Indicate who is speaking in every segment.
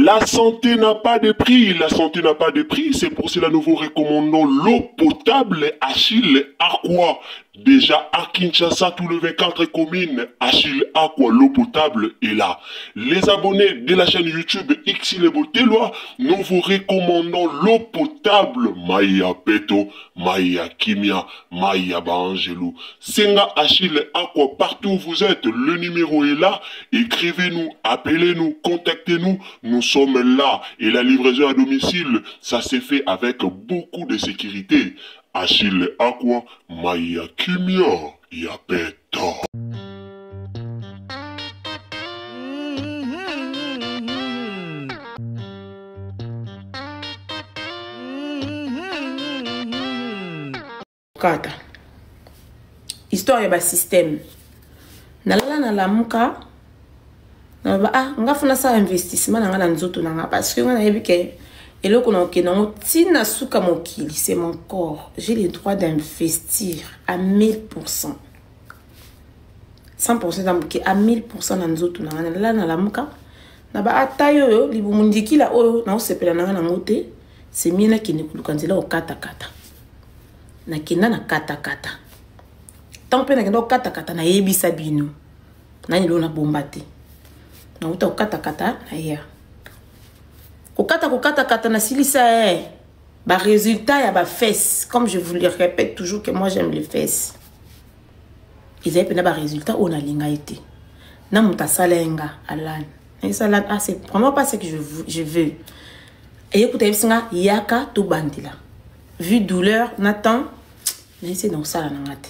Speaker 1: La santé n'a pas de prix, la santé n'a pas de prix, c'est pour cela nous vous recommandons l'eau potable Achille Aqua. Déjà à Kinshasa, tous les 24 communes, Achille Aqua, l'eau potable est là. Les abonnés de la chaîne YouTube Xile Boteloi, nous vous recommandons l'eau potable Maya Peto, Maya Kimia, Maya Baangelou. Senga Achille Aqua, partout où vous êtes, le numéro est là. Écrivez-nous, appelez-nous, contactez-nous. Nous sommes là. Et la livraison à domicile, ça s'est fait avec beaucoup de sécurité. Achille Aqua, Maya Kimia, Yapeta.
Speaker 2: Kata histoire ya basystème nalala nalamuka naloba ah nga funa asala investissement na nga na nzoto na nga parce que nga nayebi ke eloko na okende yango ntina suka mokili, c'est mon corps, j'ai le droit d'investir à 1000, 100 eza moke, à 1000 na nzoto na nga. Nalala nalamuka na ba atai oyo libumu ndikila oyo naosepela na nga nango te, c'est mieux nakende koluka nzela kokatakata. Nakenda na katakata ntango mpe nakenda kokatakata, nayebisa bino nani lelo nabomba te. Nauta kokatakata, naya kokata kokatakata, nasilisa barésultat ya bafesses. Comme je vous le répète toujours que moi, j'aime les fesses, ezali mpena barésultat oyo nalinga ye te. Na moto asala ye nga alani nayesala, ah, c'est vraiment pas ce que je veux. Eyekuta yebisi nga yaka tobandela vu douleur na temps nayesi na kosala na nga te.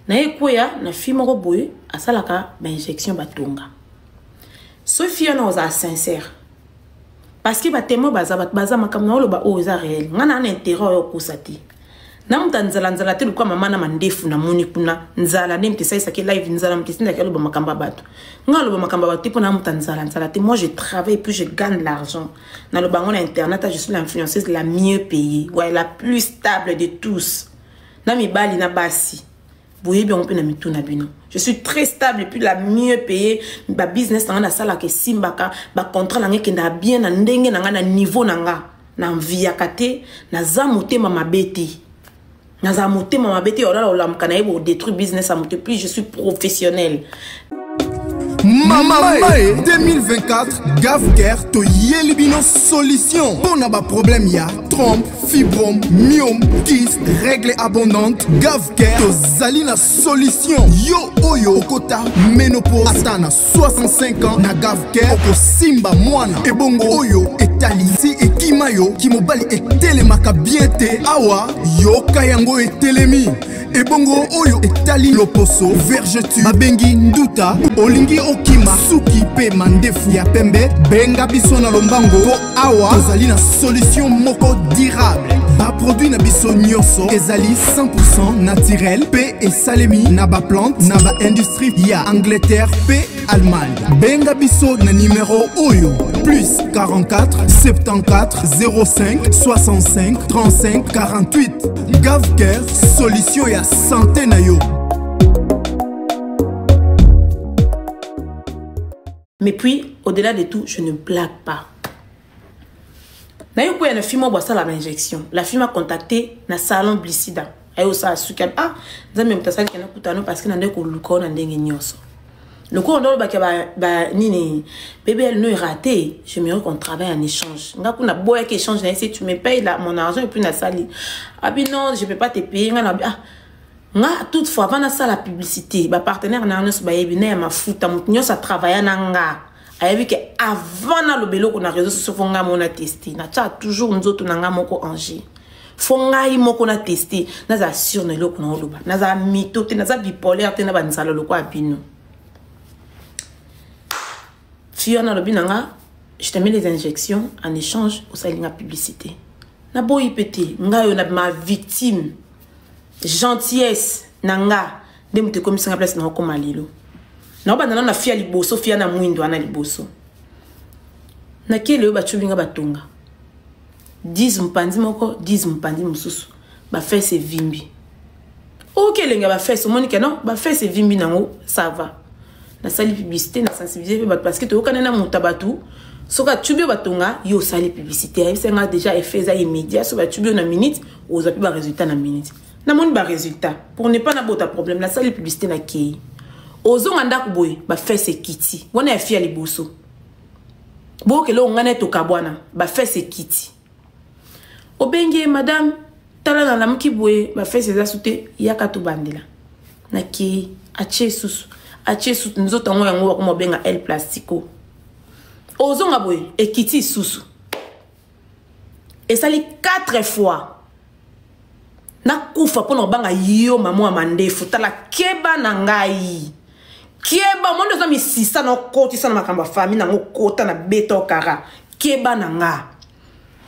Speaker 2: Naye kweya na fille moko boye asalaka bainjection batonga. So fille wana ozala sincère parce que batémoin baza, bato baza, makambo na oloba oyo eza réel. Nga na na intérêt oyo okosa te na moto ya nzala nzala te. Lokwa mama na mandefu namoni kuna nzala nde moto esalisaki live, nzala moto esindaki aloba makambo ya bato. Nga aloba makambo ya bato te mpo na moto ya nzala nzala te. Moi, je travaille, puis je gagne l'argent. Naloba yango na internet, je suis l'influenceuse la mieux payée, ouais, la plus stable de tous, na mibali na basi, boyebi yango mpe na mitu na bino. Je suis très stable et puis la mieux payée. Babusiness na nga nasalaka esimbaka, bacontrat na nga ekendaka bien na ndenge na nga, na niveau na nga. Nanviaka te, naza motema mabe te, nazala motema mabe te. Olala olamuka na ye bodétruire business ya moto. Puis je suis professionnel.
Speaker 3: Mama Mae 2024, Gavker toyeli bino solution mpo na baproblème ya trompe, fibrome, myome, kyste, règle abondante. Gavker tozali na solution. Yo oyo okota ménopause ata na 65 ans, na Gavker okosimba mwana. Ebongo oyo etali si ekima yo kimobali etelemaka bien te, awa yoka yango etelemi. Ebongo oyo etali loposo, vergeture babengi nduta, olingi okima suki mpe mandefu ya pembe, benga biso na lombango po awa tozali na solution moko durable. Baproduit na biso nyonso ezali 100 naturel mpe esalemi na baplante na baindustrie ya Angleterre mpe Allemagne. Benga biso na numero oyo: plus 44 74 05 65 35 48. Gavker, solution ya santé na yo.
Speaker 2: Mais puis, au-delà de tout, je ne blague pas. Naye koya na fille moko asala bainjection. La fille m'a contacté na salon Blicida, aye osala suki. Ah, Nzambe moto asalaki na kutano parce que na nde koluka na ndenge nyonso lokola nde olobaki ba nini BBL no eraté. J'aimerais qu'on travaille en échange. Nga kuna boyaki échange na ye, si tu me payes là, mon argent et puis nasali. Abi non, je peux pas te payer. Nga na ah nga toutefois avant nasala publicité, bapartenaire na nyonso bayebi na ya mafuta, moto nyonso atravailla na nga ayebi ke avant naloba eloko na réseau sociaux, faut nga mona teste. Natia toujours nzoto na nga moko en jeu, faut ngai moko na teste, nazala sûr na eloko na oloba. Nazala mito te, naza bipolaire te na banzala lokola bino. Fille wana alobi na nga: je te mets les injections, en échange osali nga publicité. Naboyi mpe te. Ngai oyo na ma victime, gentillesse na nga nde moto ekomisanga place na okóma lelo. Naobanda nano na fille ya liboso, fille na mwindo wana liboso. Nakele oyo batiobi nga batonga 10 mopanzi moko, 10 mopanzi mosusu, bafesses evimbi. Oyoki elenge ya bafesses, omoni ke non, bafesses evimbi nango, ça va. Nasali publicité, na sensibiliser mpe bato parce que toyokani na moto ya bato. Soki atubi yo batonga, yo osali publicité. Ayebisa nga déjà effet eza immédiat. Soki batubi yo na minute, ozwa mpe baresultat na minute. Namoni baresultat. Pour ne pas nabota problème, nasali publicité na kei. Ozonga ndako boye, bafese ekiti. Wana ya fi ya liboso. Bokele onga na tokabwana, bafese ekiti. Obengi ye madame, tala nalamuki boye, bafese eza su te, yaka tobandela. Nakei, atie susu. Atie susu, nzoto yango yango bakoma obenga El Plastico. Ozonga boye, ekiti susu. Esali 4 fois. Nakufa mpona kobanga yo mama ya mandefu. Tala keba na ngai. Keba, mondo oza misisa na okotisa na makambo ya famille nango kota na beta okara. Keba na nga.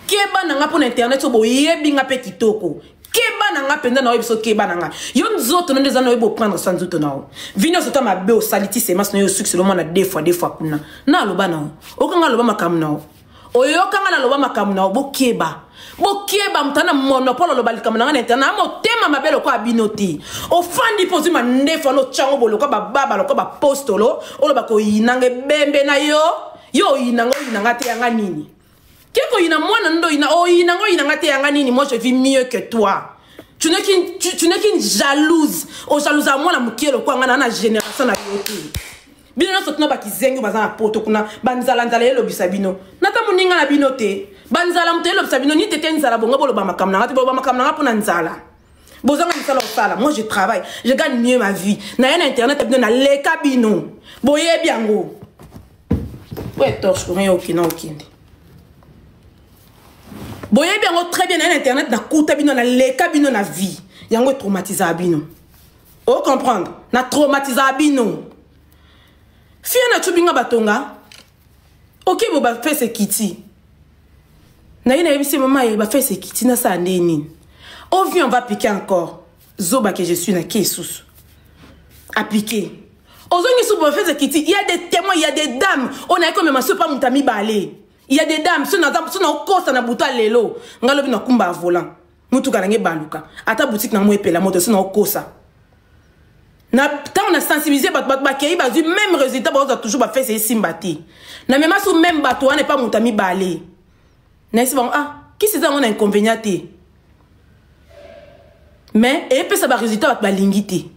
Speaker 2: Keba na nga mpona internet oyo boyebi nga mpe kitoko. Keba na nga mpenza na oyebi so keba na nga. Yo nzoto na nde eza na oyebi oprendre soin nzoto na yo. Vino nyonso ta mabe osali ti semence na yo succès lomona deux fois deux fois kuna. Na aloba na yo. Okanga aloba makambo na yo. Oyokanga na loba makambo na yo bokeba. Bokeba moto na monopole oloba likambo na nga na internet. Na motema mabe lokola bino te. Ofandi mpo ozwi mandefu wana otyango boye lokola bababa lokola bapostolo oloba koyinanga ebembe na yo. Yo oyinanga oyinanga te yanga nini? Ke koyina mwana ndo oyina oyinanga oyinanga te yanga nini? Moi je vis mieux que toi. Tu n'es qu'une tu, tu n'es qu'une jalouse. O jalouse à mwana mokie lokola nga na na génération na yo te. Bino nyonso tuna bakizengi baza na poto kuna banzala nzala elobisa bino. Nata moninga na bino te. Banzala moto elobisa bino ni tete nzala bongo boloba makambo na nga te boloba makambo na nga mpona nzala. Bozanga misala osala. Moi je travaille, je gagne mieux ma vie. Na ye na internet bino na leka bino. Boyebi yango. Ouais torche courant okina okende. Boyebi yango très bien na ye na internet na kuta bino na leka bino na vie. Yango traumatisa bino. O comprendre? Na traumatisa bino. Fia na tubinga batonga. Ok bo ba fese kiti. Na ye na yebisi mama ye ba fese kiti na sa nde nini. Oh viens on va piquer encore. Zoba que je suis na kesusu. Appliquer. Ozongi sous ba fese kiti, il y a des témoins, il y a des dames. On a comme ma soeur pas mutami balé. Il y a des dames so na so na kosa na buta lelo. Ngalo bino kumba volant. Mutuka nange baluka. Ata boutique na mo epela moto so na kosa. Na tant on a sensibilisé bat bat bakei bazu même résultat ba toujours ba fait c'est simbati. Na même sous même bateau on n'est pas mutami balé. Na si bon ah qui c'est ça on a inconvénient te. Mais et puis ça ba résultat bat balingité.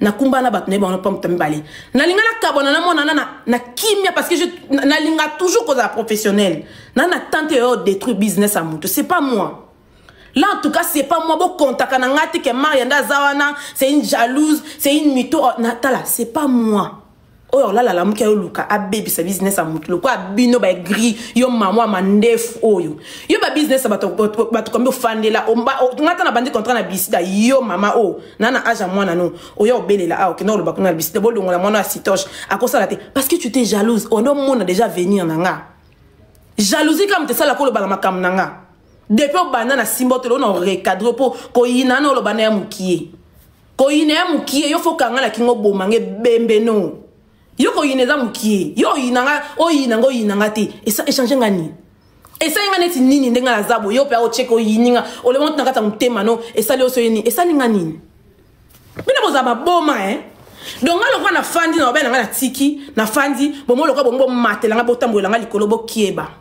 Speaker 2: Na kumba na bat ne ba on pas mutami balé. Na linga na kabona na mona na na kimia parce que je na linga toujours cause professionnel. Na na tenter yo détruire business à mutu, c'est pas moi. Là, en tout cas, c'est pas moi. Bon, contact na ngati ke Maria nda zawana, c'est une jalouse, c'est une mytho. Oh, Natala, c'est pas moi. Oh là là la muke luka a baby sa business a mutu lokwa bino ba gris yo mama ma ndef oyo. Yo ba business ba to ba to kombi fandela o mba ngata na bandi contrat na bisida yo mama o na na âge mwana no oyo obelela ah OK no ba kuna bisida bolongola mwana sitoche akosa la te parce que tu t'es jalouse on do mona déjà venir na nga. Jalousie comme te sala ko lo bala makam na nga. Depuis obanda na simba te on recadre po koyina no lo bana ya mukie. Koyina ya mukie yo fo kanga na kingo boma nge bembe no. Yo koyina za mukie. Yo oyina nga oyina ngo oyina nga te. Et ça échanger nga ni. Et ça nga neti nini ndenga na zabo yo pe o check oyini nga o le monte na kata mutema no et ça le oso yini et ça nga nini. Bino boza ba boma hein. Donc nga lokwa na fandi na ba na nga na tiki na fandi bomo lokwa bongo matela nga botambola nga likolo bokieba.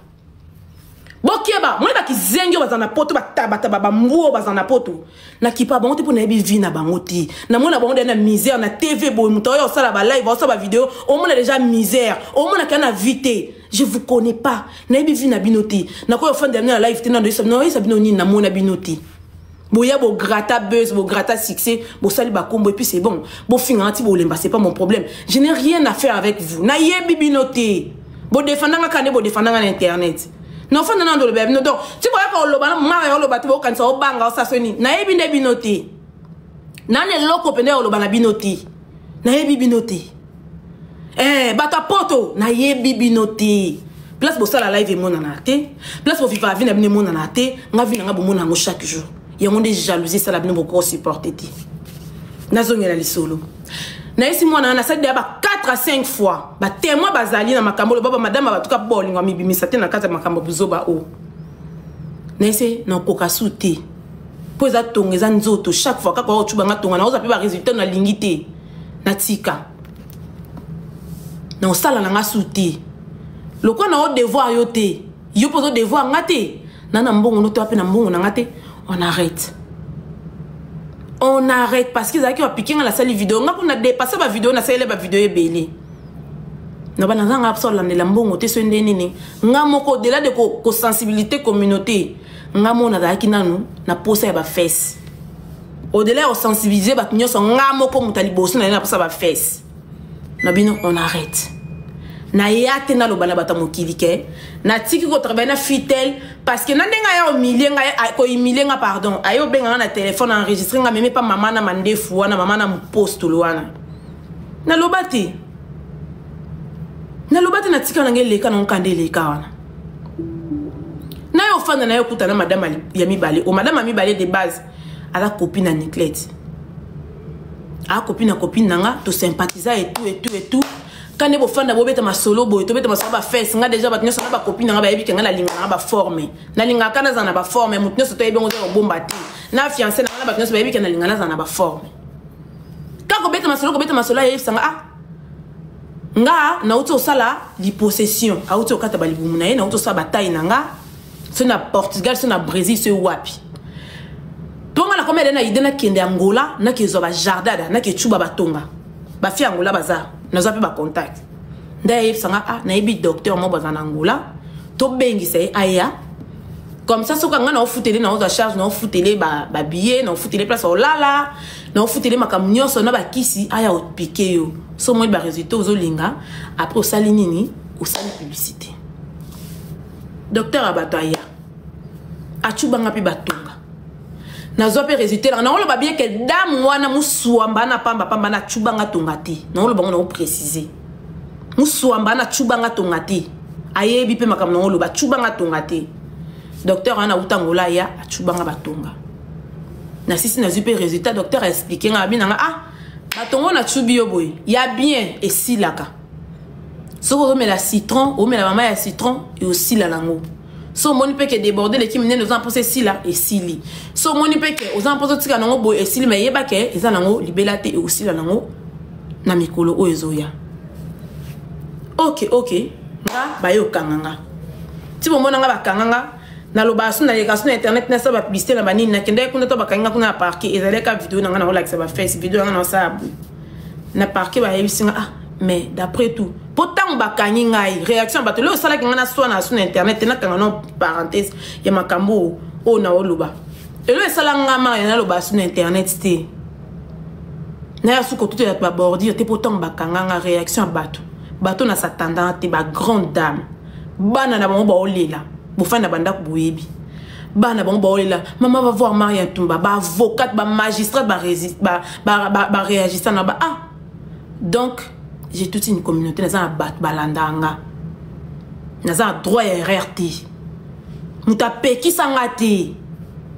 Speaker 2: Bokieba, moi ba kizengi baza na poto ba tabata ba bambuo baza na poto. Na kipa bango te pona yebi vie na bango te. Na mona bango na misère na TV boy muto yo sala ba live, osala ba vidéo, o mona déjà misère, o mona kana vie te. Je vous connais pas. Na yebi vie na bino te. Na ko fanda na live te na ndo no yesa bino ni na mona bino te. Boya bo grata buzz, bo grata succès, bo sali ba kombo et puis c'est bon. Bo finga anti bo lemba, c'est pas mon problème. Je n'ai rien à faire avec vous. Na yebi bino te. Bo défendanga kane bo défendanga na internet. Non, faut non non le donc tu vois quand loba mara loba tu vois quand ça obanga ça soni na yebi nde bino te. Na ne loko pende loba na bino te. Na yebi bino te. Eh bata poto na yebi bino te. Place bo sala live mona na te. Place bo vivre vie na bino mona na te. Nga vie nga bo mona ngo chaque jour. Yango nde jalousie sala bino boko supporter te. Nazongela lisolo. Na yesi mwana na sali ba 4 à 5 fois. Ba témoin bazali na makambo lo baba madame ba tuka bolingo mibimisa te na kati makambo buzoba o. Na yesi na koka su te. Po eza tonga eza nzoto chaque fois kaka o tuba nga tonga na oza pe ba résultat na lingi te. Na tika. Na osala na nga su te. Lokola na devoir yo te, yo mpo ozo devoir nga te, na na mbongo no to ape na mbongo na nga te, on arrête. On arrête parce que ezalaki bapike nga, nasali video nga kuna dépasse ba video, nasaleli ba video ebele na bana nzanga biso olandela mbongo te. So nde nini, nga moko, au-delà de kosensibilité communauté, nga moko nazalaki nanu na posa ya bafesses. Au-delà ya kosensibiliser bato nyonso, nga moko moto ya liboso na ye na posa bafesses na bino. On arrête. Naya te, naloba na bato ya mokili ke natiki kotravailler na fitel parce que na ndenge aya humilie ngai, kohumilie nga, pardon, aye obenga nga na telefone, enregistre nga, meme pa mama na mandefu wana, mama na mopostolo wana. Naloba te, naloba te, natika na ngai, eleka nango kanda, eleka wana. Na ye ofanda na ye, okuta na madame ya mibale. O madame ya mibale de base aza copine na Niclete, aza copine na copine na nga, tosympathisa et tout et tout et tout. Kande bofanda, bobeta masolo boye, tobeta masolo bafesses. Nga déjà, bato nyonso na bacopine na nga bayebi ke nga nalinga nanga baforme, nalingaka nazala na baforme. Moto nyonso toyebi yango, oza kobomba te. Na fiancé na nga, na bato nyonso bayebi ke nalinga nazala na baforme. Kaka kobeta masolo, kobeta masolo, ayebisanga: ah, nga nauti kosala liposuccion, auti kokata balibumu na ye, nauti kosala bataille na nga, so na Portugal, so na Brésil, so wapi. Mpo nga nakomi ade na idée nakende Angola, nakezwa bajardada, nakecuba batonga. Bafille Angola baza, nazwa mpe bacontact. Nde ayebisanga: ah, nayebi docteur moko baza na Angola, tobengisa ye aya. Comme ça, soki nga naofutele, naozwa charge, naofutele babillet, naofutele place olala, naofutele makambo nyonso na bakisi, aya opike yo. So omoni barésultat ozolinga, après osali nini? Osali publicité. Docteur ya bato aya, acubanga mpe batonga, nazwa mpe résultat nanga. Naoloba bien ke dame wana muswamba na pambapamba na acubanga tonga te. Naoloba ngo, naoprécise, muswamba na acubanga tonga te. Ayebi mpe makambo naoloba, acubanga tonga te. Docteur wana auta Angola, aya, acubanga batonga. Nasisi, nazwi mpe résultat. Docteur aexpliquer nga, abi nanga: ah, batongo nacubi yo boye ya bien, esilaka. Soki ozomela citron, omela mama ya citron, eosila nango. So omoni mpe ke déborde leki minene, oza na mposa esila, esili. So omoni mpe ke oza na mposa otika nango boye, esili. Ma eyeba ke eza nango libela te, eosila nango na mikolo oyo ezoya. Ok, nga baye okanga nga ti bomona nga, bakanga nga. Naloba so, naleka so na internet, nasala bapublicité na banini. Nakendaki kuna to bakangi nga kuna na parquet. Ezalaka video na nga, naolakisa bafesses, video na nga naosala boye na parquet. Bayebisi nga: ah, mais d'après tout, mpo ntango bakangi ngai, réaction ya bato lelo osalaki ngai naswana so na internet te. Nakanga no parenthèse ya makambo oyo naoloba. Elo esala nga mara naloba so na internet te, naya suka otutela bato babordure te. Mpo ntango bakanga nga, réaction ya bato, bato na s'attendant te, bagrande dame, bana na bango baolela, bofandi na bandako, boyebi, bana bango baolela: mama, va voir Maria Ntumba. Baavocate, bamagistrat baréagissa na ba ah. Donc j'ai toute une communauté, naza na bato balandaka nga, naza na droit ya erreur te. Moto apekisa nga te,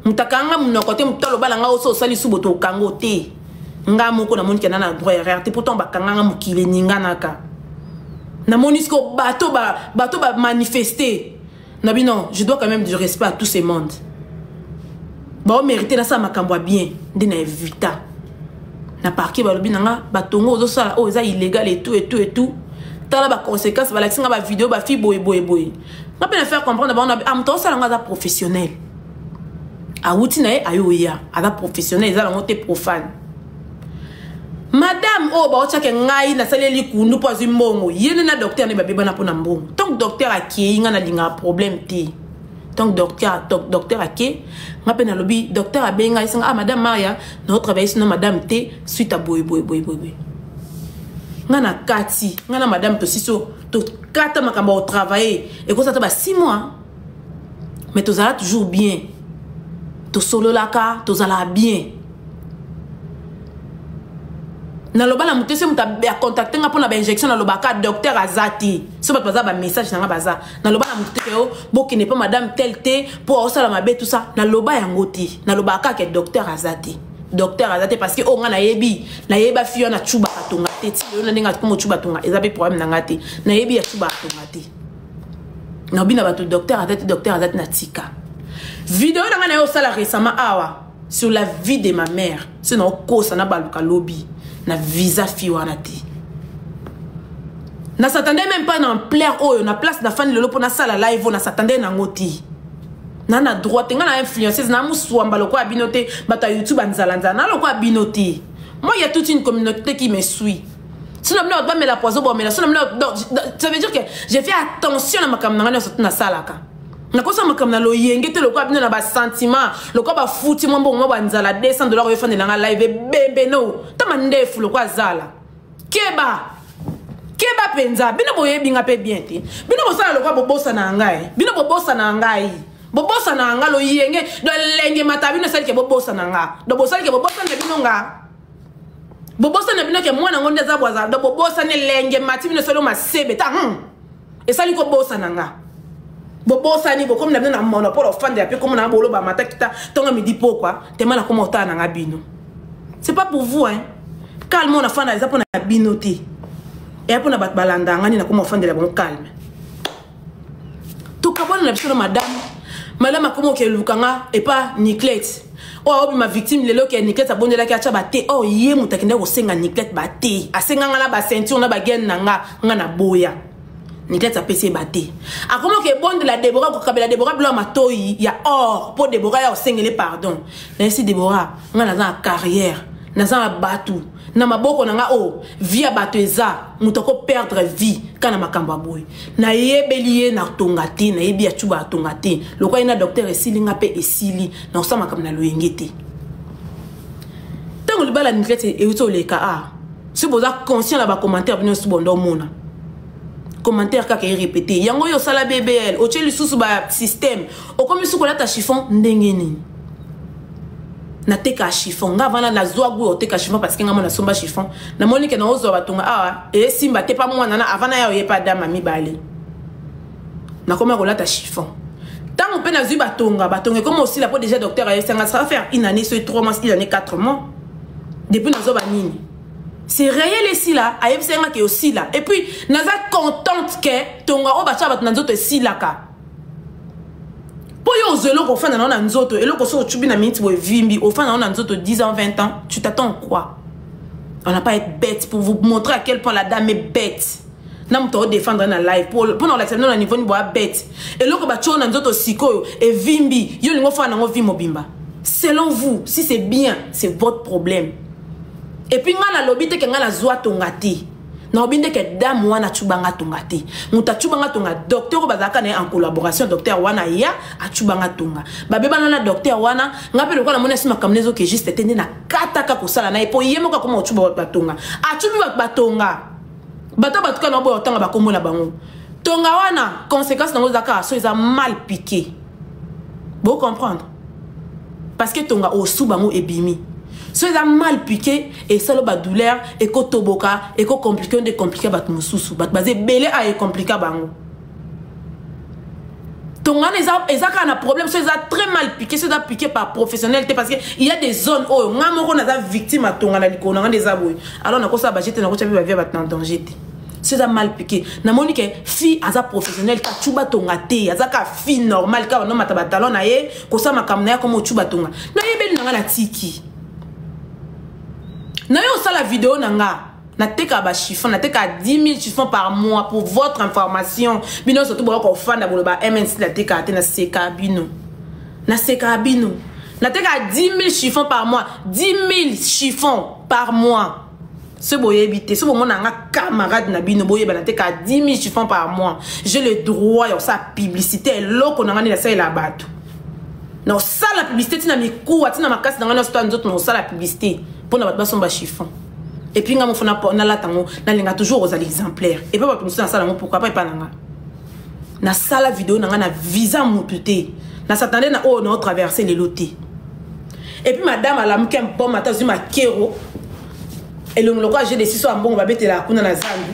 Speaker 2: moto akanga monoko te, moto aloba na nga oso osali su boto okango te. Nga moko namoni kenda na droit ya erreur te. Pourtant bakanga nga, mokili eninganaka. Namoni siko bato bato bamanifeste na bino. Je dois quand même du respect à tous ces mondes baomérite. Nasala makambo ya bien nde na evita na parquet. Balobi na nga: batongo ozosala oyo eza illégal et tout et tout et tout, tala baconséquence. Balakisi nga bavideo, bafille boye boye boye. Nga mpe na faire comprendre bango: ah, moto osala nga aza professionnel, awuti na ye, aye oya, aza professionnel, eza nango te profane. Madame oyo baotiake ngai nasaleli kundu mpo azwi mbongo, ye nde na docteur nde babebana mpo na mbongo. Ntango docteur akei, ngai nalingaka problème te. Ntango docteur ake, nga mpe nalobi, docteur abengi ngai, esenga: ah, madame Maria, naotravaille sino madame te, suite a boye boye boye boye. Nga na kati, nga na madame tosiso tokata makambo ya kotravaille, ekozala ta ba 6 mois, mais tozala toujours bien, tosololaka, tozalaka bien. Naloba na moto esi, moto acontacte nga mpona bainjection, nalobaka docteur aza te. So bato baza bamessage na nga baza, naloba na moto te ke o bokende mpo madame tel te mpo aosala mabe, tout ça, naloba yango te. Nalobaka kaka ke docteur aza te, docteur aza te, parce que oyo nga nayebi, nayeba fille wana acubaka tonga te. Ti lelo na ndenge akoma ocuba tonga, eza mpe problème na nga te. Nayebi acubaka tonga te. Naobi na bato docteur aza te, docteur aza te. Natika video na nga na ye osala récemment awa sur la vie de ma mère. So naokosa na baluka lobi na visa fille wana te. Na s'attendait même pas na ampleur oyo na place na fani lelo mpo nasala live oyo, na s'attendait nango te. Na na droit te, nga na influenceuse na muswamba lokola bino te, bato ya YouTube banzalanzala na lokola bino te. Moi, il y a toute une communauté qui me suit. Sinon bino bato bamela poison, bomela. Sinon bino, donc ça veut dire que j'ai fait attention na makambo na nga nyonso nasalaka. Nakosa makambo na loyenge te lokola bino na basentiment, lokola bafuti mwa mbongo mwa banzala $200 oyo efandela nga live ebembe no tama ndefu lokola zala. Keba keba mpenza, bino boyebi nga mpe bien te. Bino bosala lokola bobosana na ngai, bino bobosana na ngai, bobosana na nga loyenge do lenge mata bino esalike bobosana nga do bosalike bobosana na bino nga bobosana bino ke mwana ngo nde aza bwaza do bobosani lenge mati bino esali masebe ta esali kobosana nga bobosani bokomi na bino na monopole ofandela mpe komona boloba mata kita ntongo midi pokwa tema na koma otala na nga bino. C'est pas pour vous, hein. Calme on afanda eza mpona bino te, eya mpona bato balanda nga nini nakoma ofandela bango calme. Tokabwana na biso na madame. Madame akoma okeluka nga epa Niclete oyo aobima victime lelo ke Niclete abondelaki atya bate oyo ye moto akendaki kosenga Niclete bate, asenga nga na baceinture na bagene na nga, nga na boya. Niclete apesi ye bate, akoma okebondela Debora, kokabela Debora bilo ya matoi ya or mpo Debora ya osengele pardon. Nayesi Debora, nga naza na carrière, naza na bato na maboko na nga oyo vie ya bato eza moto akoperdre vie ka na makambo ya boye. Nayebeli ye natonga te, nayebi ya cuba atonga te lokola ye na docteur esili nga mpe esili na kosala makambo na loyenge te. Ntango libala Niclete euti oleka a soki boza conscient na bacommentaire bino nyonso bondo omona commentaire kaka erepete yango oyo osala BBL otie lisusu basystème okomi suku olata chiffon ndenge nini. Nateka chiffon nga vana nazwa gu oteka chiffon parce que nga mona nasomba chiffon, namoni ke naozwa batonga awa esimba te pa mwana na avant na ya oye pa dama mibale nakoma kolata chiffon. Ntango mpe nazwi batonga, batonga ekoma osila mpo déjà docteur ayesanga ça va faire une année, soki 3 mois, une année, 4 mois depuis nazwa banini. C'est réel esila, ayebisa nga ke osila. Et puis naza contente ke tonga oyo batya bato na nzoto esilaka mpo yo ozwa eloko ofanda nao na nzoto, eloko soki ocubi na miniti boye evimbi, ofanda nao na nzoto 10 ans, 20 ans, tu t'attends quoi? On n'a pas être bête pour vous montrer à quel point la dame est bête. Na moto aodefendre na live mpona kolakisa bino na niveau ni boya bête. Eloko batyo na nzoto sikoyo evimbi, yo olingi ofanda nango vie mobimba. Selon vous, si c'est bien, c'est votre problème. Et puis nga nalobi te ke nga nazwa tonga te, nalobi nde ke dame wana acubanga tonga te. Moto acubanga tonga docteur oyo bazalaka na ye en collaboration, docteur wana ya acubanga tonga, babebana na docteur wana. Nga mpe lokola namoni asi makambo ezoke juste te nde nakataka kosala na ye mpo ye moko akoma kocuba bato batonga, acubi bato batonga, bato batuka na boya otanga bakombo na bango. Tonga wana conséquence nango eza kaka so eza mal piqué, bo comprendre, parce que tonga osu bango ebimi so eza mal piqué, esala badouleur, ekotoboka, ekocomplike nde complike bato mosusu, bato baza ebele a ecomplika bango. Tonga wana eza kaka na problème so eza très mal piqué, so eza piqué par professionnel te, parce que il y a des zones oyo nga moko naza victime ya tonga na likolo na nga nde eza boye. Alors nakosala baje te, nakotya mpe bavie ya bato na danger te. So eza mal piqué, namoni ke fille aza professionnel te, acuba tonga te, aza kaka fille normale kaka banomata batalon na ye kosala makambo na ye akoma ocuba tonga. Nayebeli na nga na tiki na yo osala video na nga nateka ba chiffon, nateka 10 000 chiffons par mois pour votre information. Bino surtout boya kofanda boloba MNC nateka te, naseka bino, naseka bino. Nateka 10 000 chiffons par mois, 10 000 chiffons par mois. So boyebi te, so bomona nga camarade na bino boyeba nateka 10 000 chiffons par mois. J'ai le droit ya kosala publicité eloko na nga nde nasalela bato, na kosala publicité ntina mikuwa ntina makasi na nga nyonso to ya nzoto, na kosala publicité mpona bato basomba chiffon. Et puis nga mofo nalata yango, nalinga toujours kozala exemplaire epai bato mosusu nasala yango, pourquoi pas epai na nga. Nasala video na nga na visa mutu te, nasatande na oyo na otraverse lelo te. Et puis madame alamuki bon matin, azwi makero elongi lokola g de siso ya mbongo babetelaka kuna na zandu,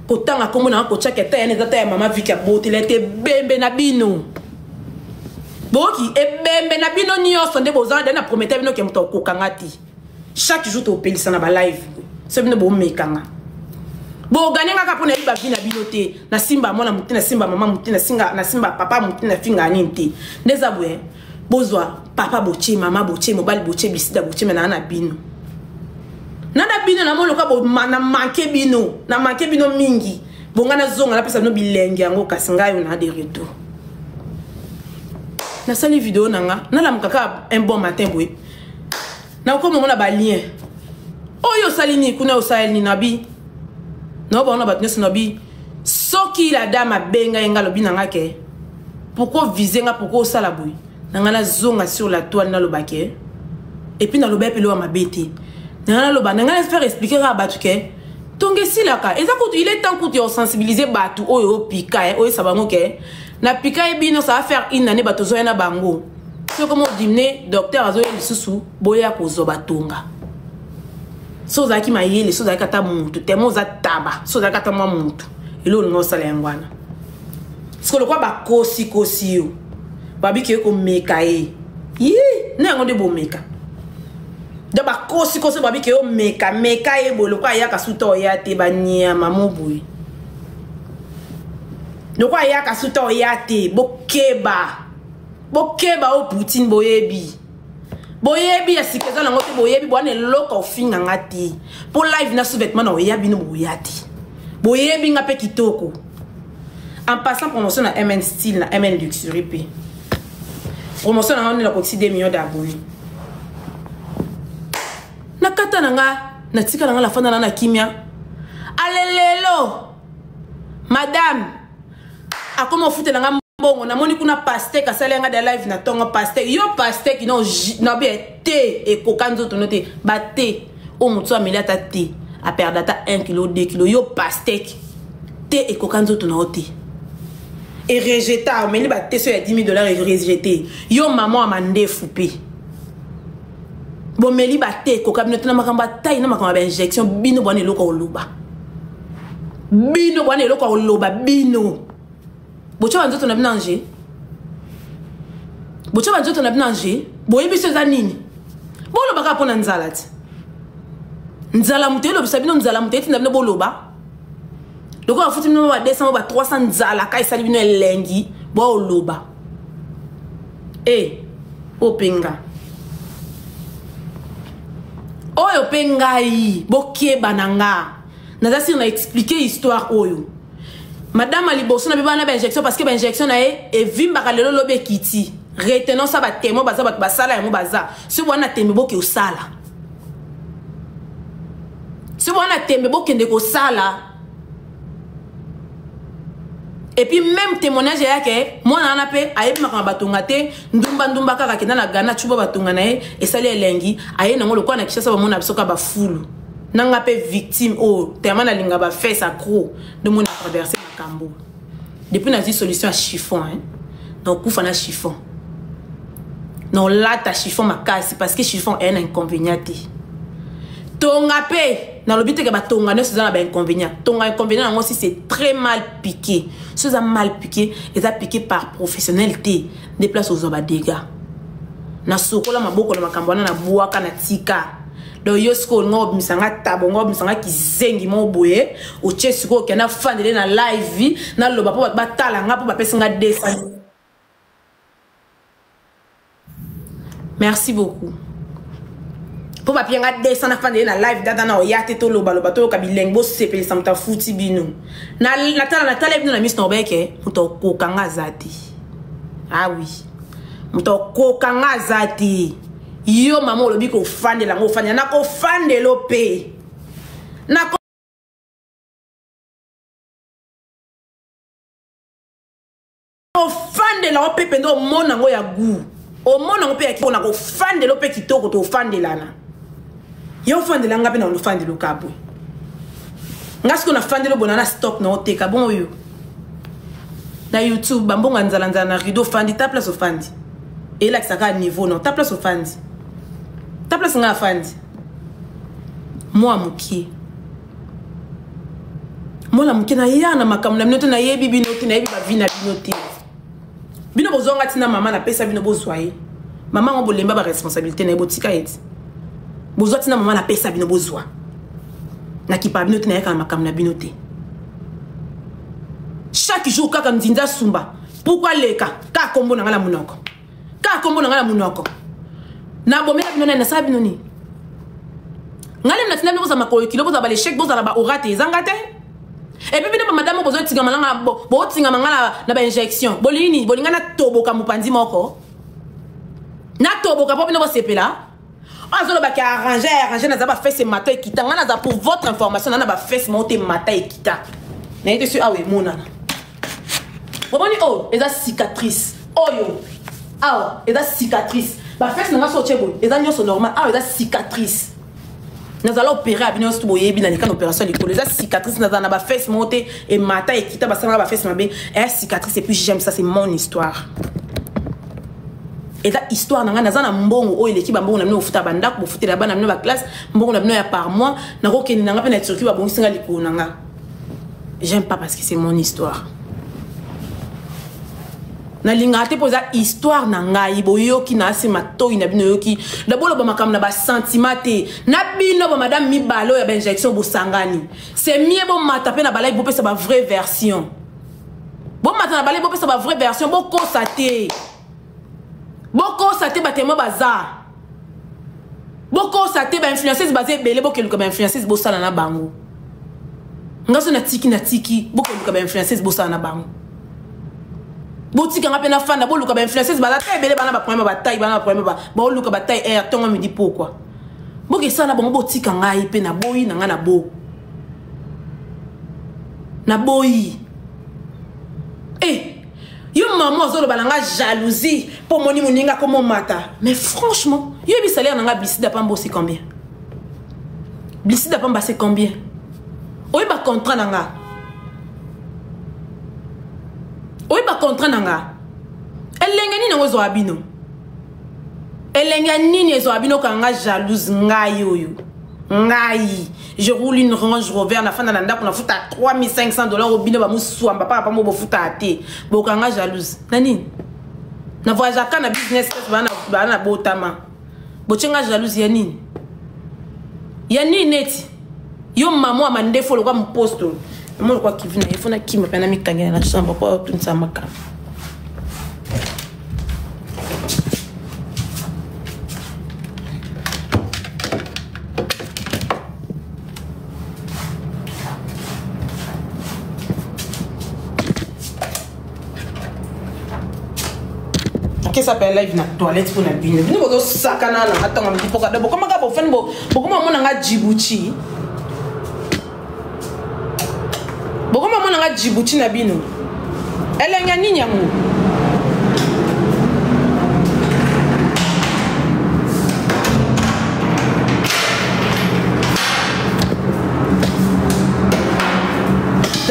Speaker 2: kotanga nkombo na nga kotiaka ta yana eza ta ya mama Viki abotela ete ebembe na bino boki ebembe na bino nyonso nde boza nde na promete bino ke moto akokanga te. Chaque jour topelisa na balive so bino bomekanga bogane ngaka mpo nayebi bavi na bino te. Nasimba mwana motu te, nasimba mama motu te, nasimba papa motu te, nafinga nini te. Nde eza boye, bozwa papa botie, mama botie, mobali botie, bisida botie, me naa na bino na na bino namoni lokola na manke bino, na manke bino mingi. Bonga nazonga napesa bino bilenge yango kasi ngai oyo na de retour. Nasali video na nga, nalamuka kaka un bon matin boye. Nakoma omona ba lien. Oyo osali nini kuna osali nini nabi. Na bango na bato nyonso nabi soki la dame abenga ye nga alobi na nga ke pourquoi viser nga pourquoi osala boye na nga nazonga sur la toile naloba ke et puis naloba ye mpe loba mabe te na nga naloba na nga na faire expliquer kaka bato ke tonga esilaka eza kutu il est temps kutu ya kosensibiliser bato oyo opika ye oyesa bango ke na pika ye bino ça va faire une année bato ozoya na bango soki okomi odimne docteur azoya lisusu boya kozwa batonga so ozalaki mayele so ozalaki ata mutu temo oza taba so ozalaki ata mwa mutu eloko olinga osala yango wana siko lokwa bakosikosi yo babiki ye komeka ye ye na yango nde bomeka donc bakosikosi babiki yo meka meka ye boye lokwa ayaka suta oya te banyama mo boye lokwa ayaka suta oya te bokeba bokeba oyo poutine boyebi boyebi ya sika eza nango te boyebi bwana eloko ofinga nga te mpo live na sous-vêtement na oya bino boya te boyebi nga mpe kitoko en passant promotion na mn style na mn luxury mpe promotion na nga nde nakokisi 2 millions d'abonnés nakata na nga natika na nga nafanda na na kimia alelelo madame akoma ofutela nga mbongo namoni kuna pastek asali yanga da live na ntongo pastek yo pastek no na bien te ekoka nzoto no te bate oyo moto ameli ata te aperda ata 1 kilo 2 kilo yo pastek te ekoka nzoto na yo te erejeta omeli bate so ya 10 000 dollars erejete yo mama ya mandefu mpe bomeli bate ekoka bino te na makambo ya tai na makambo ya bainjection bino bwana eloko koloba bino bwana eloko koloba bino botya banzoto na bino ange botya banzoto na bino ange boyebi so eza nini boloba kaka mpo na nzala ti nzala moto elobisa bino nzala moto etinda bino boloba lokola bafuti bino ba 200 ba 300 nzala ka esali bino elengi booloba e eh, openga oyo mpe ngai bokeba na nga naza sire na explike histoire oyo madame ya liboso na bebana na bainjection parce que bainjection na ye evimbaka lelo lobi ekiti retenons sa batémoin baza bato basala yango baza soki wana tembe boke osala soki wana tembe bokende kosala et puis même témoignage eyake mwana wana mpe ayebi makambo batonga te ndumba ndumba kaka akenda na ghana cuba batonga na ye esali elengi aye nango lokola na kinshasa bamona biso kaka bafulu na nga mpe victime oyo tellement nalinga bafese accro nde moni traverse makambo depuis nazwi solution ya chiffon hein? nakokufa na chiffon naolata chiffon makasi parce que chiffon eya na inconvénient te tonga mpe nalobi teke batonga nyonso eza na bainconvénient tonga inconvénient yango si c'est très mal piqué so eza mal piqué eza piqué par professionnel te nde place ozwa badégâts nasokola maboko na makambo wana nabwaka na tika donc yo sikoyo olinga obimisa nga tabo nga obimisa nga kizengi moko boye otie sikoyo okende afandele na live naloba mpo bato batala nga mpo bapesi nga 200 merci beaucoup mpo bapia nga 200 nafandele na live data na oya te tolobaloba toyoka bilenge bosepelisa moto afuti bino natala natala bino na miso na obeke moto akoka nga aza te ah oui moto akoka nga aza te yo mama olobi kofandela yango ofandela nakofandelo mpe nako ofandela ngo mpe mpenza omona yango ya gout omona yango mpe ya kitoko nakofandela mpe kitoko tofandelana yo ofandela nga mpe na ofandela okabwe nga sikoyo nafandeli obona na stock na oteka bongo yo na youtube bambongo ya nzala nzala na rideau ofandi ta place ofandi elakisa kaka niveau na ta place ofandi ta place nga afandi mwa mokie mwana moke naya na makambo na bino te nayebi bino te nayebi bavi na bino te bino bozwa nga ntina mama napesa bino bozwa ye mama yango bolemba baresponsabilité na ye botika ye ti bozwa ntina mama napesa bino bozwa nakipa bino te nayaka na makambo na bino te chaque jour kaka nzinza sumba pourkui leka kaka kombo na ngai na monoko kaka kombo na ngai na monoko nabomela bino nani nasala bino nini ngai nde natinda bino bozala makolo kilo bozala balechec bozala baora te ezanga te. Et puis bino ba madame bozo tingama nga bo tingama nga na ba injection. Bolingi nini? Bolinga na toboka mupanzi moko. Na toboka po bino bosepela. Azoloba ki arranger arranger naza ba fesse mata ekita nga naza pour votre information na ba fesse moko te mata ekita. Na yete sur awe monana. Bomoni oyo eza cicatrice. Oyo awa eza cicatrice. Ba fesse na nga so otie boye eza nyonso normal awa eza cicatrice. Nazala opéré ya bino nyonso boyebi na leka na opération ya likolo eza cicatrice nazala na ba fesse moko te emata ekita basalanga ba fesse mabe eza cicatrice et puis j'aime ça c'est mon histoire. Eza histoire na ngai naza na mbongo oyo eleki bambongo na bino bofuta bandako bofutela bana bino baklasse mbongo na bino ya par mois nakokende na ngai mpe na Turquie babongisi ngai likolo na ngai. J'aime pas parce que c'est mon histoire. Nalingaka te mpo eza histoire na ngai boyoki na ase matoi na bino yoki daboloba makambo na basentiment te na bino ba madame mibale oyo ya bainjection bosangani c'est mieux bomata mpe na balai bopesa ba vraie version bomata na balai bopesa ba vraie version bokosa te bokosa te batemo baza bokosa te bainfluenceuse baza ebele bokeluka bainfluenceuse bosala na bango nga so natiki natiki bokoluka bainfluenceuse bosala na bango botika nga mpe nafanda boluka bainfluenceuse baza te ebele bana baproblème batai bana baproblème baoluka batai air ntongo midi pokwa bokesala na bango botika ngai mpe naboyi na ngai nabo naboyi eh yo maman azoloba na nga jalousie mpo omoni moninga akomomata mais franchement yo yebi salaire na nga blisida pamba c'est combien blisida pamba c'est combien oyeba contrat na nga oyeba contrat na nga elenge nini yango ezwaka bino elenge nini ezwaka bino kanga jalouse ngai oyo ngai je roule une Range Rover nafanda na ndako nafuta 3500 $ obino bamuswamba paka pambo bofuta te bokanga jalouse na nini na voyageaka na business class bana na botama botie nga jalouse ya nini ya nini neti yo mama ya mandefo lokwa mopostolo mama lokwa kivi na ye fo nakima mpe namikangela na chambre mpo atunisa makambo akesa pe live na toilette mpo na bino bino bozosakana na nga ntango midi mpoka bokomaka bofani bokoma mona nga Djibouti bokoma mona nga Djibouti na bino elenge ya nini yango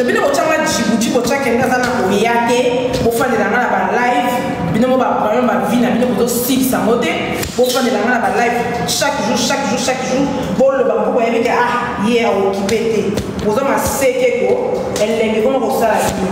Speaker 2: bino botyanga Djibouti botyake nde aza na koya te bofandela nga na balive bino mo baproblème bavie na bino bozosilisa yango te bofandela nga na balive chaque jour chaque jour chaque jour boloba mpo boyebi ke ah ye aokipe te boza maseke ko elenge koma kosala bino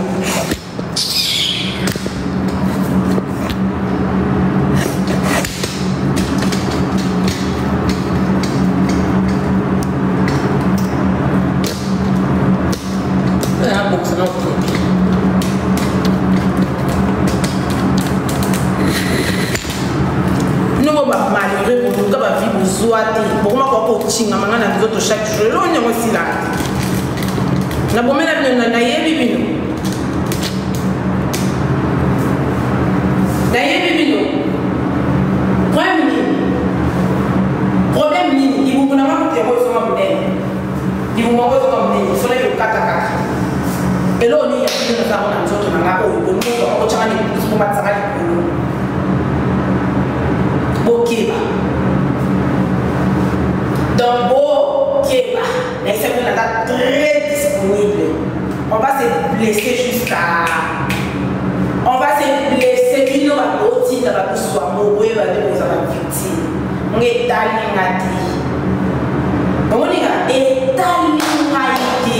Speaker 2: malheureux boluka bavi bozwa te bokoma koka kotingama nga na nzoto chaque jour eloko nini yango esilaka te nabomela bino nayebi bino nayebi bino problème nini problème nini libumu na nga kutu yango ezonga monene libumu yango ezonga monene fonaki kokata kaka eloko nini ya bino nazango na nzoto na nga oyo bolingo otyanga komatisanga likolo bokeba donc bokeba nayebisa bino naza très disponible. On va se blesser jusqu'à on va se blesser bino bato otinda bakuswa mo boyeba nde boza bavictime nga etali nga te omoninga etali ngai te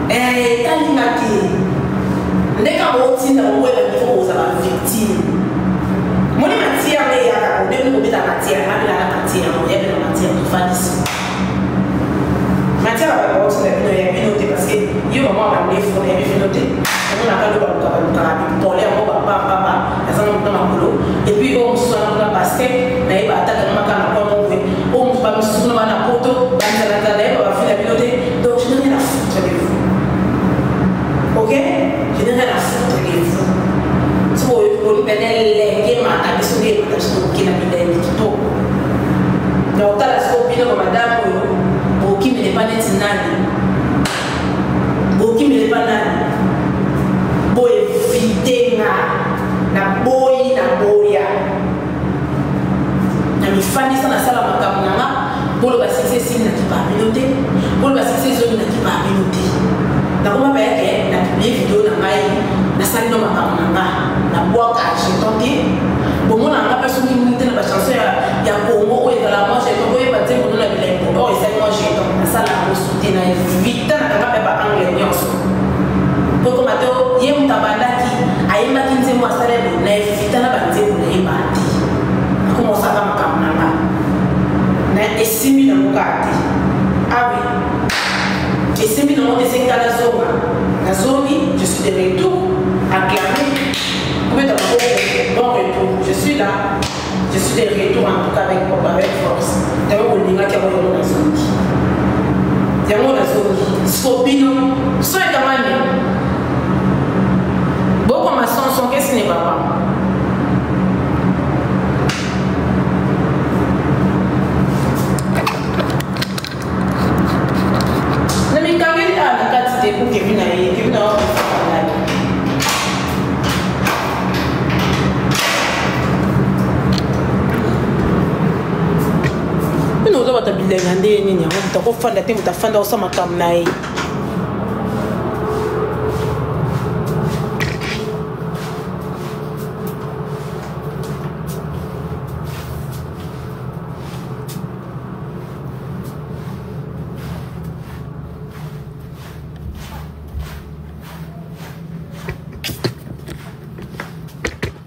Speaker 2: etali nga te ndenge botinda boyeba nde boza bavictime moni matière nde eyaka odemi kobeta matière abelaka matière oyabela matière tofandisi matière bato baotinda bino ya bino te parce que yo mama mandefu nayebi bino te omonaka nde baluka balukaka bipole yango bapapapa aza na moto na makolo et puis oyo mosusu wana kuna paster nayeba ataka na makala na kwa moko oyo mosusu bamisusu kuna bana poto banzalanzala nayeba bafi na bino te. Donc je n'ai rien à foutre de vous. Nasali no makambo na nga, nabwaka jeton te. Bomona nga mpe soki nini te na bachanson ya, ya Congo oyo ezala mwa jeton, boyeba nzembo no na bilembo oyo esali mwa jeton, nasala yango su te na vita na kanga mpe baangle nyonso. Po ekoma te ye moto abandaki ayembaki nzembo asala boye na evita na banzembo na ye bati. Nakoma osaka makambo na nga na esimbi nango kaka te. Ah oui, esimbi nango te, esengi nga nazonga. Nazongi, je suis de retour, acclamé, kobeta maboko, bon retour, je suis là, je suis de retour en tout cas avec, avec force. Yango bolingaki yango, yango nazongi, yango nazongi. Siko bino so ekamani bokoma sonson, qu'est-ce qui ne va pas? Na mikangeli awa na kati te po Kevin na ye, Kevin na ngai. Bino oza bato ya bilenga nde nini yango, moto akofanda te, moto afanda osala makambo na ye.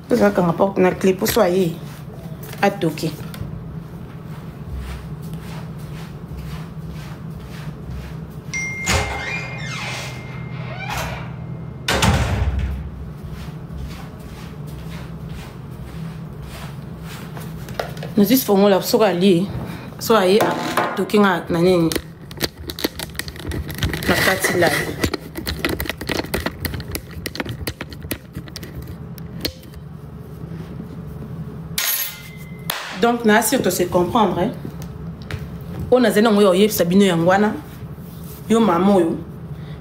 Speaker 2: Tozakanga porte na clé poso aye atoki. Nazwi fongola soki alie, soki aye atoki nga na nini na kati lai. Donc na asir to se comprendre, hein? Oyo nazali nango ya oyebisa bino yango wana. Yo mama oyo,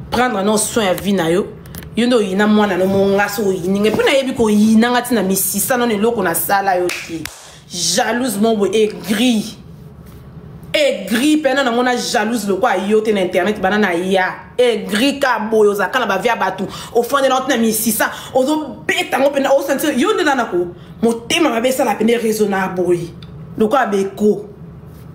Speaker 2: prendre no soin ya vie na yo. Yo nde oyina mwana no monga, so oyini ngai mpo nayebi koyina nga ntina misisa nano eloko nasala yo te. Jalouse mo boye, aigri aigri mpena nango na jalouse lokwa yo te na internet bana na ya aigri ka boye, ozalaka na bavie ya bato, ofandela ngo ntina misisa, ozobeta yango mpena osanti yo nde nanako motema mabe esala pene raisonna boye lokola beko.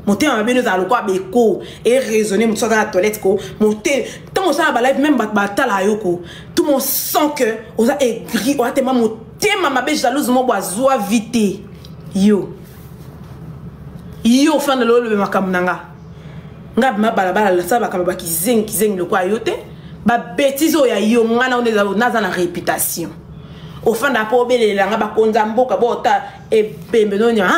Speaker 2: Motema mabe nde ozala lokola beko e raisonne. Moto aza na toilette ko motema, ntango osala balive meme bato batala yo ko, tout mon sent que oza aigri, oza tema motema mabe, jalouse mo bo azwa vi te. Yo yo ofanda lolo olobe makambo na nga, nga bima balabala nasala makambo bakizengi kizengi lokola yo te, babétise oyo ya yo. Nga na naza na réputation, ofanda mpo obelelela nga bakonza mboka bota ebembe nonya,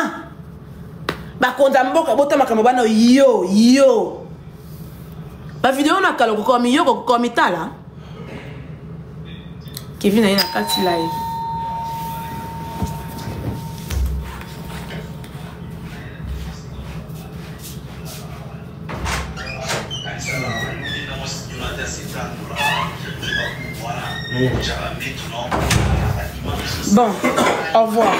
Speaker 2: bakonza mboka bota makambo bana yo yo bavideo na kala kokoka miyoko kokoka mitala. Kevin aye na kati live. Bon, au revoir.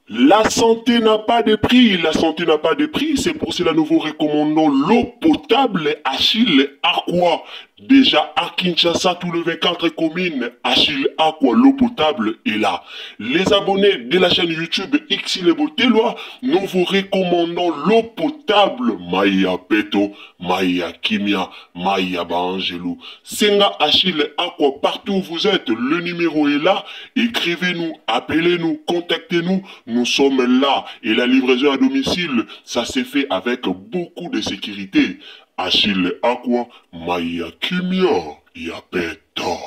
Speaker 1: La santé n'a pas de prix, la santé n'a pas de prix, c'est pour cela nous vous recommandons l'eau potable Achille Aqua. Déjà à Kinshasa, tout le 24 communes, Achille Aqua, l'eau potable est là. Les abonnés de la chaîne YouTube Xile Boteloi, nous vous recommandons l'eau potable Maya Peto, Maya Kimia, Maya Baangelou. Senga Achille Aqua, partout où vous êtes, le numéro est là. Écrivez-nous, appelez-nous, contactez-nous. Nous sommes là. Et la livraison à domicile, ça s'est fait avec beaucoup de sécurité. Achille Aqua, Maya Kimia, Yapeto.